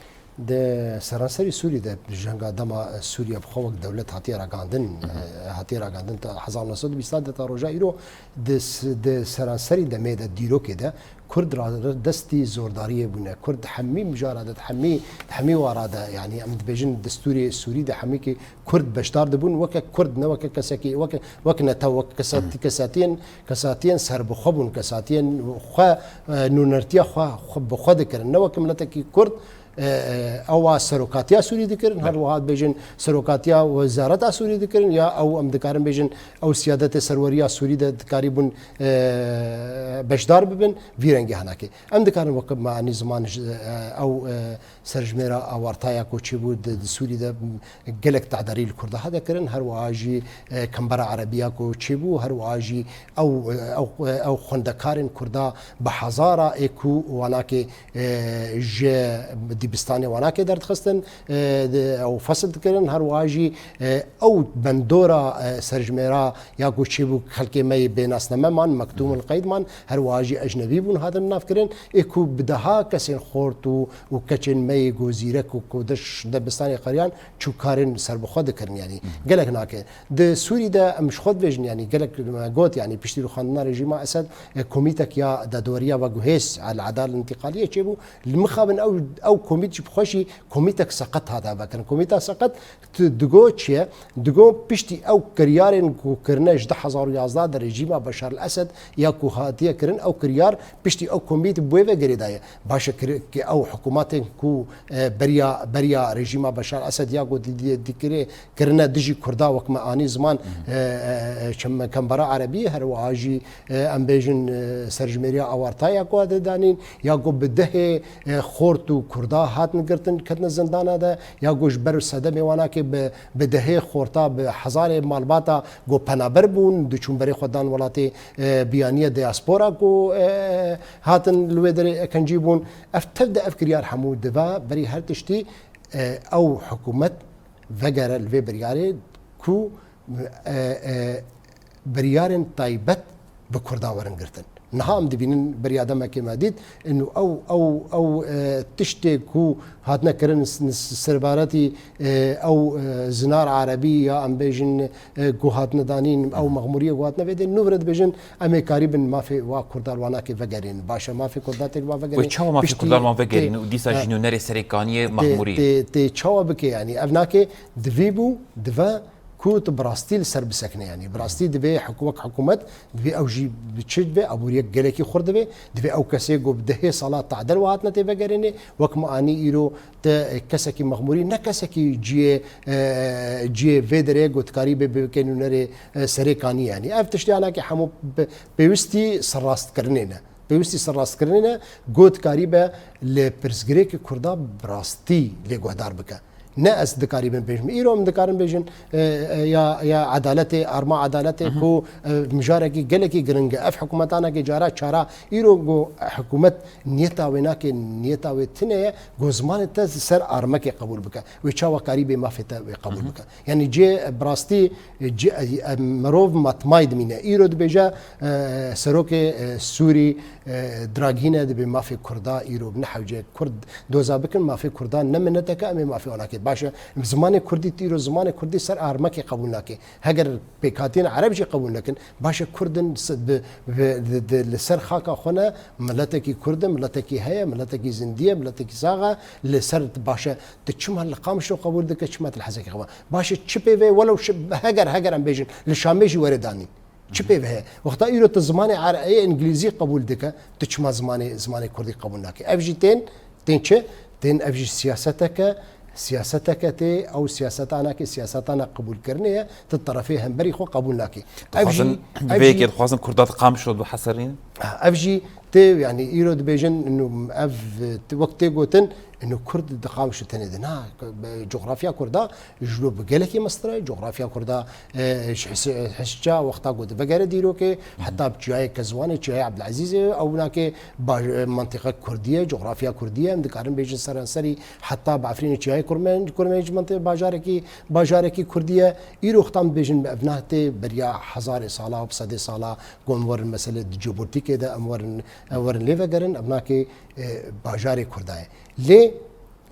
Di seranserî Sûrî de, ji henga dema Sûriye bi xwe wek dewlet hatiye ragihandin, e, hatiye ragihandin ta hezar neh sed û bîst de ta roja îro, di s-, di seranserî demê de, dîrokê de, Kurd ra-, destî zordariyê bûne. Kurd hemî mijara de, hemî, hemî wara de, yanî em dibêjin destûrê Sûrî de hemîkî Kurd beşdar dibûn, weke Kurd, ne weke kesekî, weke, wek netew, wek kesatî-, kesatiyên, kesatiyên serbixwe bûn, kesatiyên xwe, e, nûnertiya xwe, xwe bi xwe dikirin. Ne weke miletekî Kurd, e, e, ewa serokatiya Sûrî dikirin, her wiha dibêjin serokatiya wezareta Sûrî dikirin, ya ew em dikarin bêjin ew siyadetê serweriya Sûrî de dikarîbûn, e, beşdar bibin, vî rengî henakê. Em dikarin weke me anî ziman ji, e, ew, e, serjimêra awartaya ku çêbû di, di Sûrî de, m, gelek tedarî li Kurda hate kirin, her wiha jî, e, Kembera Erebiya ku çêbû, her wiha jî ew, e, ew, e, ew xwendekarên Kurda bi hezara ê ku wanakê, e, ji dibistanê wanakê derdixistin, e, di, ew fesil dikirin, her wiha jî, e, ew bendora, e, serjimêra ya ku çêbû xelkê me yê bênasname man, mektûmul qeyd man, her wiha jî ecnebî bûn hatin navkirin, ê ku bi deha kesên xort û, û keçên me yê ku zîrek û ku di ş-, dibistanê qeriyan çûkarên serbixwe dikirin, yanî gelek nake. Di Sûrî de em ji xwe dibêjin, yanî gelek me got, yanî piştî rûxandina rejîma Esed, e, komîtek ya dadweriya veguhêz, el-Edale Întîqaliyê çêbû. Li mixabin ew, ew komît ji bi xwe jî komîtek seqet hate vekirin. Komîta seqet tu digo çi ye? Digo piştî ew kiryarên ku kirine ji du hezar û yazdeh de rejîma Beşar el-Esed ya ku hatiye kirin, ew kiryar piştî ew komît bi wê ve girêdaye. Baş e kir-, ki ew hikûmetên ku, e, beriya, beriya rejîma Beşar Esed ya ku di, di, dikirê kirine dijî Kurda wek me anî ziman, e, e, e, çem-, Kembera Erebî, her wiha jî, e, em bêjin, e, serjimêriya awartaya ku hate danîn, ya ku bi dehê, e, xort û Kurda hatin girtin, ketine zindana de, ya ku ji ber sedemê wanakê bi, bi dehê xorta, bi hezarê malbata ku penaber bûn, diçûn berê xwe dan welatê, e, biyaniye diaspora ku, e, hatin li wê derê ekencî bûn. Ev tev de ev kiryar hemû diva berî her tiştî, e, ew hikûmet vegere li vê biryarê ku, e, e, biryarên taybet bi Kurdan werin girtin. Niha em dibînin beriya demekê me dît, inu ew, ew, ew, e, tiştê ku hatine kirin s-, s-, serbaretî, e, ew, e, zinar erebî ya em bêjin, e, ku hatine danîn, ew mexmûriyê ku hatine vê dê, nû vire dibêjin, em ê karî bin mafê wa Kurda li wanakê vegerîn. Baş e, mafê Kurda tê li wa vegerîn. Wê çawa mafê Kurda li wan vegerîn û dîsa jî nû nere serê kaniyê mexmûrî? Tê, tê çawa bike yanî? Ev nake, divî bû, dive, ku tu bi rastî li ser bisekine, yanî bi rastî divê hikû-, wek hikûmet divê ew jî bi çi divê, aboriyek gelekî xurt divê, divê ew kesê ku bi dehê sala tadel we hatine tê vegerênê, wek me anî îro te kesekî mexmûrî, ne kesekî ciyê, e, ciyê vê derê ku dikarî bê bikê nûnerê, e, serê kanî yanî. Ev tiştê anakê hemû bi-, pêwîstî serrastkirinê ne. Pêwîstî serrastkirinê ne, ku dikarî be li pirsgirêkê Kurda bi rastî lê guhdar bike. Ne ez dikarîbim bêjim. Îro em dikarin bêjin, e, e, ya, ya edaletê, arma edaletê ku, e, mijarekî gelekî giring e. Ev hikûmetanekê cara çara îro ku hikûmet niyeta wê nake, niyeta wê tune ye, ku zimanê te ser armekê qebûl bike. Wê çawa karî bê mafê te wê qebûl bike. Yanî cê bi rastî, e, cê, e, e, mirov matmayî dimîne. Îro dibêje, e, serokê, e, Sûrî, e, Dragîne dibê mafê Kurda îro nehewce Kurd doza bikin, mafê Kurda ne mineteke, em ê mafê wan nake. Baş e, zimanê Kurdî tîro, zimanê Kurdî ser armekê qebûl nake. Heger pêkhatiyên Ereb jî qebûl nekin, baş e, Kurd in s-, bi, bi, di, di, li ser xaka xwe ne, miletekî Kurd e, miletekî heye, miletekî zindî ye, miletekî sax e, li ser baş e, tu çima li Qamişlo qebûl dike, çima tu li Hezekê qebûl? Baş e, çi pê ve, welew şi-, heger, heger em bêjin, li Şamê jî were danîn. Çi pê ve heye? Wexta îro tu zimanê Ere-, ê Îngilîzî qebûl dike, tu çima zimanê, zimanê Kurdî qebûl nake? Ev jî tên, tên çi? Tên ev jî siyaseteke, siyaseteke tê, ew siyaseta nake, siyaseta ne qebûlkirinê ye, tu terefê hemberî xwe qebûl nake. Ev jî, Dixwazin, ev vê jî yekê dixwazin Kurda di Qamişlo biheserînin? Ha, ev jî tê, yanî îro dibêjin, inu ev, wek tê gotin, inu Kurd di Qamişlo tenê de. Na, coxrafya Kurda ji lo bi gelekî mestir e. Coxrafya Kurda, e, ji his-, hişça wexta ku divegere dîrokê, heta bi çiyayê Kezwanê, çiyayê Ebdilezîzê, ew nake ba-, e, mentiqe Kurdî ye, coxrafya Kurdî ye. Em dikarin bêjin seranserî heta bi Efrînê çiyayê Kurmen-, Kurmenc mentiqe bajarekî, bajarekî Kurdî ye. Îro wexta em dibêjin ev ne tê beriya hezarê sala û bi sedê sala ku em werin meselê di jeopolitîkê de em werin, em werin lê vegerin, ev nake, e, bajarê Kurda ye. Lê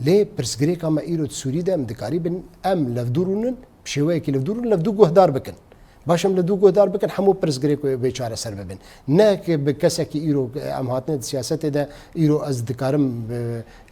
Lê pirsgirêka me îro di Sûrî de em dikarîbin, em levdû rûnin, bi şêweyekî levdû rûnin, levdû guhdar bikin. Baş em levdû guhdar bikin, hemû pirsgirêk wê çareser bibin. Ne ki bi kesekî îro, em hatine di siyasetê de, îro ez dikarim,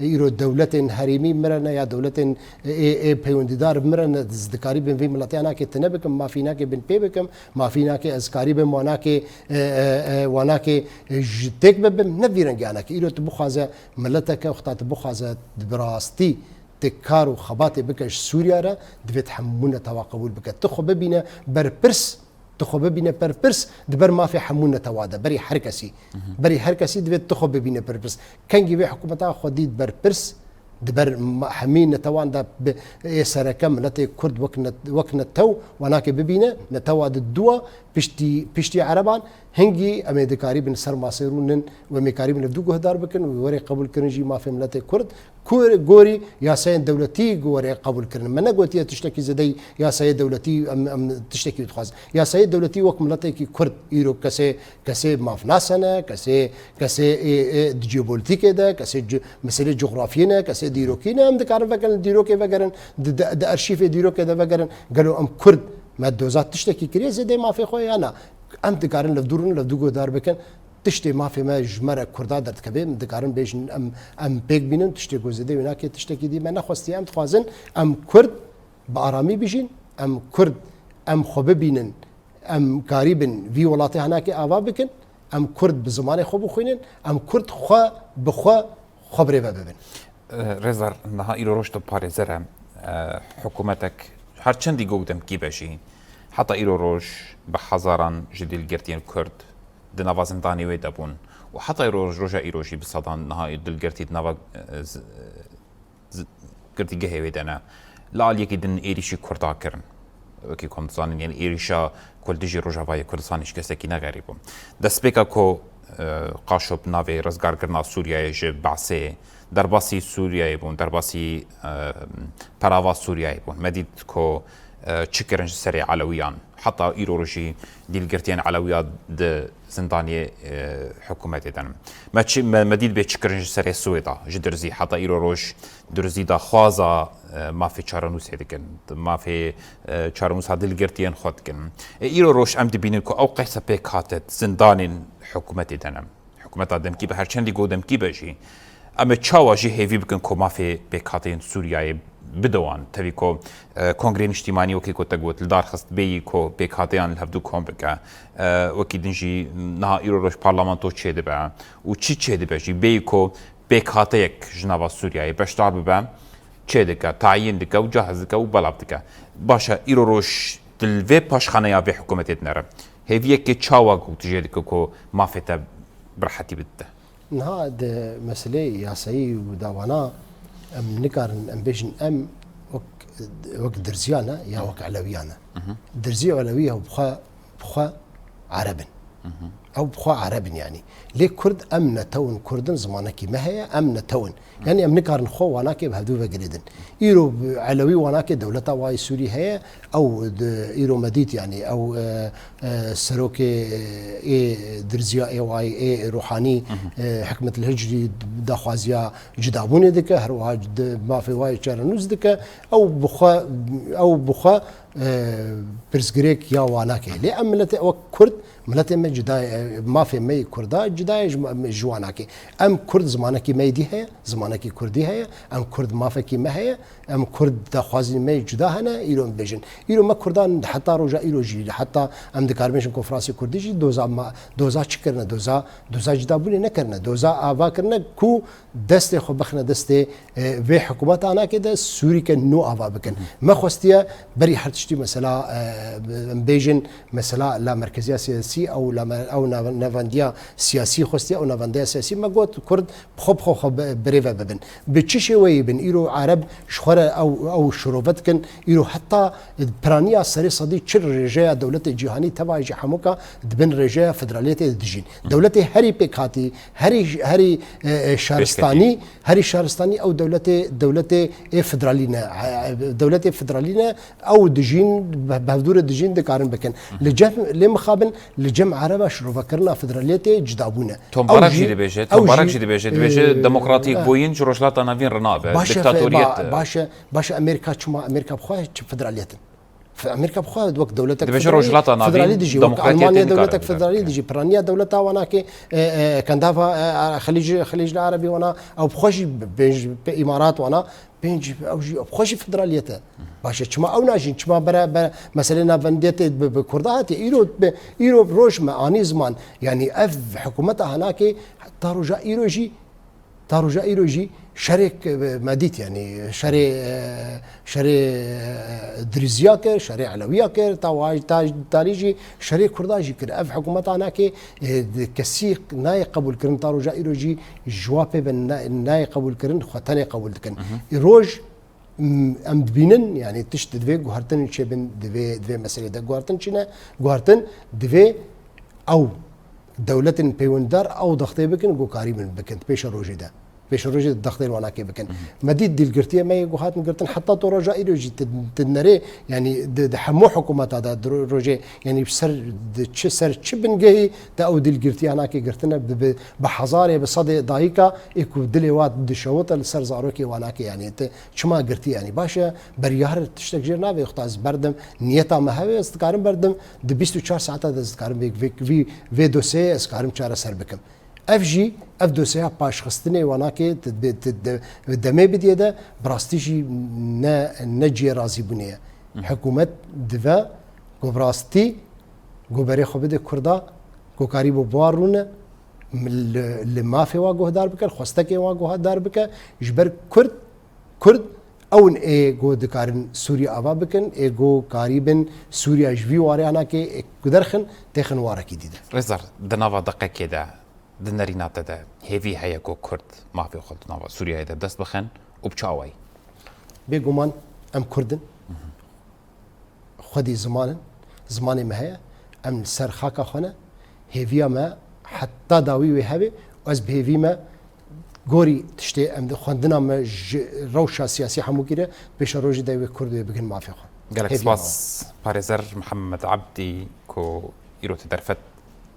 e, îro dewletên herêmî mirene ya dewletên ê, ê peywendîdar mirene, ez dikarîbim vî miletiya nake tune bikim, mafî nake bin pê bikim, mafî nake ez karîbim wanakê, e, e, e, wanakê, e, ji têk bibim, ne vî rengî anake. Îro tu bixwaze Mileteke wexta tu bixwaze bi rastî tu kar û xebatê bike ji Sûriye re, divê tu hemû netewa qebûl bike. Tu xwe bibîne berpirs, tu xwe bibîne berpirs di ber mafê hemû netewa de, berî her kesî. Berî her kesî divê tu xwe bibîne berpirs. Kengî vê hikûmeta xwedî berpirs di ber ma-, hemî netewan de bi ê sereke miletê Kurd wek net-, wek netew wanakê bibîne, netewa di dû a piştî, piştî Ereban, hingî em ê dikarîbin ser masê rûnin û em ê karîbin li dû guhdar bikin û were qebûlkirin jî mafê miletê Kurd, ku gorî yasayên dewletî ku were qebûlkirin. Me negotiye tiştekî zêdeyî yasayê dewletî em, em tiştekî dixwazin. Yasayê dewletî wek miletekî Kurd îro kesê, kesê mafnase ne, kesê, kesê ê, ê di jeopolitîkê de, kesê ci-, meselê cografiyê ne, kesê dîrokî ne, em dikarin vegerin, dîrokê vegerin, di, di, di arşîvê dîrokê de vegerin. Gelo em Kurd me doza tiştekî kiriye zêdeyî mafê xwe ya na? Em dikarin levdû rûnin, levdû guhdar bikin. Tiştê mafê me ji me re Kurda derdikeve, em dikarin bêjin em, em pêk bînin, tiştê ku zêde wê nake, tiştekî dî me nexwestiye. Em dixwazin em Kurd bi aramî bijîn, em Kurd em xwe bibînin, em karîbin vî welatê hinekê ava bikin, em Kurd bi zimanê xwe bixwînin, em Kurd xwe bi xwe xwe birêve bibin. Rêzdar, niha îro roj tu parêzer e, e, hikûmetek her çendî gog demkî be jî, heta îro roj bi hezaran ji dilgirtiyên Kurd di nava zindanê wê de bûn û heta îro roj, roja îro jî bi sedan niha dilgirtî di nava, e, z-, z-, girtîgehê wê de ne. Li aliyekî din êrîşî Kurda kirin. Wekî ku em dizanin, yanî êrîşa ku li dijî Rojavayê Kurdistanê ji kesekî ne xerîb bû. Destpêka ku, e, Qaşo bi navê rizgarkirina Sûriyeyê ji Be'sê, derbasî Sûriyeyê bûn, derbasî, e, perava Sûriyeyê bûn. Me dît ku, e, çi kirin ji serê Elewiyan. Heta îro roj jî dîlgirtiyên Elewiya di zindanê, e, hikûmetê de ne. Me çi, me, me dît bê çi kirin ji serê Swêda, ji Dirzî. Heta îro roj Dirzî daxwaza, e, mafê çarenûsê dikin. Mafê, e, çarenûsa dîlgirtiyên xwe dikin. E, îro roj em dibînin ku ew qeysa pêk hate zindanên hikûmetê de ne. Hikûmeta demkî be, her çendî ku demkî be jî, em ê çawa jî hêvî bikin ku mafê pêkhateyên Sûriyeyê bide wan. Tevî ku, e, Kongreyê Niştîmanî wekî ku te got, li dar xist bêyî ku pêkhateyan li hevdû kom bike. E, wekî din jî niha îro roj parlamento çêdibe û çi çêdibe jî bêyî ku pêkhateyek ji nava Sûriyeyê beşdar bibe, çêdike, tayîn dike û cahiz dike û belav dike. Baş e, îro roj di li vê paşxaneya vê hikûmetê dinere. Hêviyekê çawa ku tu jê dike ku mafê te bi rehetî bidite? Niha di meseleyê yasayî û dawana em nikarin em bêjin em wek, wek Dirziya ne ya wek Elewiya ne. Dirzî û Elewî ew bi xwe, bi xwe Ereb in. Ew bi xwe Ereb in yanî. Lê Kurd em netew in, Kurd in, zimanekî me heye, em netew in. Yanî em nikarin xwe wanakê bi hevdû ve girêdin. Îro Elewî wanakê dewleta wa yê Sûrî heye, ew di, îro me dît, yanî ew, e, e, serokê, e, ê Dirziya, ê wa yê, ê Ruhanî, e, Hikmet el Hicrî daxwaziya cudabûnê dike, her wiha di mafê wa yê çarenûs dike. Ew bi xwe, ew bi xwe, e, pirsgirêk ya wanakê. Lê em milete wek Kurd, miletê me cuda ye, e, mafê me yê Kurda cuda ye ji, ji wanakê. Em Kurd zimanekî me yê dî heye, zimanekî Kurdî heye, em Kurd mafekî me heye, em Kurd daxwazî me yê cuda hene, îro em bêjin. Îro me Kurdan heta roja îro jî, heta em dikarin bêjin konferansê Kurdî jî doza ma, doza çi kirine? Doza, doza cudabûnê nekirine. Doza ava kirine ku destê xwe bixine destê, e, vê hikûmeta anakê de Sûrîke nû ava bikin. Me xwestiye berî her tiştî mesela, e, em bêjin mesela la merkeziya siyasî ew la me-, ew nav-, navendiya siyasî xwestiye, ew navendiya siyasî me got Kurd bi xwe bi xwe xwe bi-, birêve bibin. Bi çi şêweyî bin? Îro Ereb ji xwe re ew, ew şirove dikin. Îro heta piraniya serê sedî çil rêjeya dewletê cîhanî teva jî hemûka di bin rêjeya federaliyetê de dijîn. Dewletê herî pêkhatî, herî, herî, e, e, şaristanî, herî şaristanî ew dewletê, dewletê ê federalî ne. E, e, dewletê federalî ne, ew dijîn, be-, bi hevdû re dijîn dikarin bikin. Li cem, lê mixabin, li cem Ereba şirovekirina federaliyetê cida bûne. Tom Barak jî dibêje, Tom Barak jî dibêje, dibêje, e, demokratîk, e, bûyîn ji Rojhilata Navîn re nabe, diktatoriyet. Baş e, baş e, Amerîka çima, Amerîka bi xwe çi federaliyet in? F-, Amerîka bi xwe wek dewletek federalî, Rojhilata Navîn federalî dijî, wek Almanya dewletek federalî dijî, piraniya dewleta wana ke, e, e, kendava, e, e, Xelîc, Xelîcê Erebî wana, ew bi xwe jî be-, be-, be-, Îmarat wana, pênc, ew jî, ew bi xwe jî federaliyet e. Baş e, çima ew najîn, çima bere, bere meselê navendiyetê bi, bi Kurda hatiye? Îro, bi, îro roj me anî ziman, yanî ev hikûmeta hanakê ta roja îro jî Ta roja îro jî şerê, e, me dît, yanî şerê, e, şerê, e, Dirîziya kir, şerê Elewiya kir, ta wa-, ta-, tarî jî şerê Kurda jî kir. Ev hikûmeta anakê, e, di kesî nayê qebûl kirin, ta roja îro jî ji wa pê ve na-, nayê qebûl kirin, xwe tenê qebûl dikin. Îroj M-, em dibînin, yanî tişt divê guhertin çêbin, divê, divê meselê de guhertin çêne, guhertin divê ew dewletên pêwendar ew dextê bikin, ku karîbin bikin, pêşerojê de. Pêşerojê de dextên wanakê bikin. Me dît dîlgirtiyê me yê ku hatin girtin, heta to roja îro jî ti, ti nerê, yanî di, di hemû hikûmeta de, di ro-, rojê, yanî ser, di çi, ser çi bingehî te ew dîlgirtiya hanakê girtine, bi, bi, bi hezarê, bi sedê dayika ê ku dilê wa dişewite li ser zarokê wanakê, yanî ti, Çima girtî, yanî baş e, beriya her tiştek jêr navê, wexta ez berdim, niyeta me hebe, ez dikarim berdim, di bîst û çar saeta de ez dikarim vê, vê, vî, vê dosyeyê ez karim çareser bikim. Ev jî, ev dosyeya paşxistinê wanakê di, di, di, di, di demê bidiyê de, bi rastî jî ne, ne cihê razîbûnê ye. Hikûmet dive ku bi rastî ku berê xwe bide Kurda, ku karî bo bi wan rûne, li, li mafê wa guhdar bike, li xwestekê wa guhdar bike, ji ber Kurd Kurd ew in ê ku dikarin Sûriye ava bikin, ê ku karîbin Sûriye ji vî warê hanakê ê ku derxin, têxin warekî dî de. Rêzdar, di nava deqekê de, di nerîna te de hêvî heye ku Kurd mafê xwe di nava Sûriyeyê de dest bixin û bi çi awayî? Bêguman em Kurd in. Xwedî ziman in, zimanê me heye, em li ser xaka xwe ne, hêviya me heta dawî wê hebe û ez bi hêvî me gorî tiştê em di xwendina me ji rewşa siyasî hemûkî re pêşerojê de wê Kurd wê bigin mafê xwe. Gelek spas parêzer Mihemed Ebdî ku îro tu derfet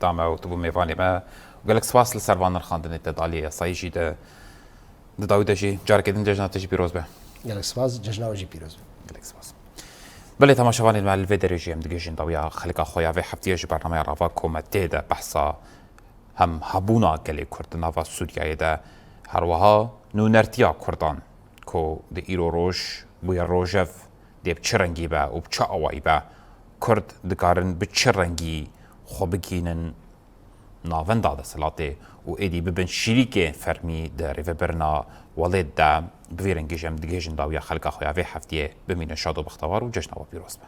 da me û tu bû mêvanê me. Gelek spas li ser van nirxandinê te daliyê yasayî jî de. Di dawî de jî carekê din cejna te jî pîroz be. Gelek spas, cejna we jî pîroz be. Gelek spas. Belê temaşevanên me, li vê derê jî em digihîjin dawiya xelika xwe ya vê heftiyê ji bernameya Rava ku me tê de behsa hem hebûna gelê Kurd di nava Sûriyeyê de, her wiha nûnertiya Kurdan ku di îro roj bûye rojev, dê bi çi rengî be û bi çi awayî be, Kurd dikarin bi çi rengî xwe bigihînin navenda desthilatê û êdî bibin şirîkê fermî di rêvebirina welêt de. Bi vî rengî jî em digihîjin dawiya xelika xwe ya vê heftiyê. Bimînin şad û bextewar û cejna we pîroz be.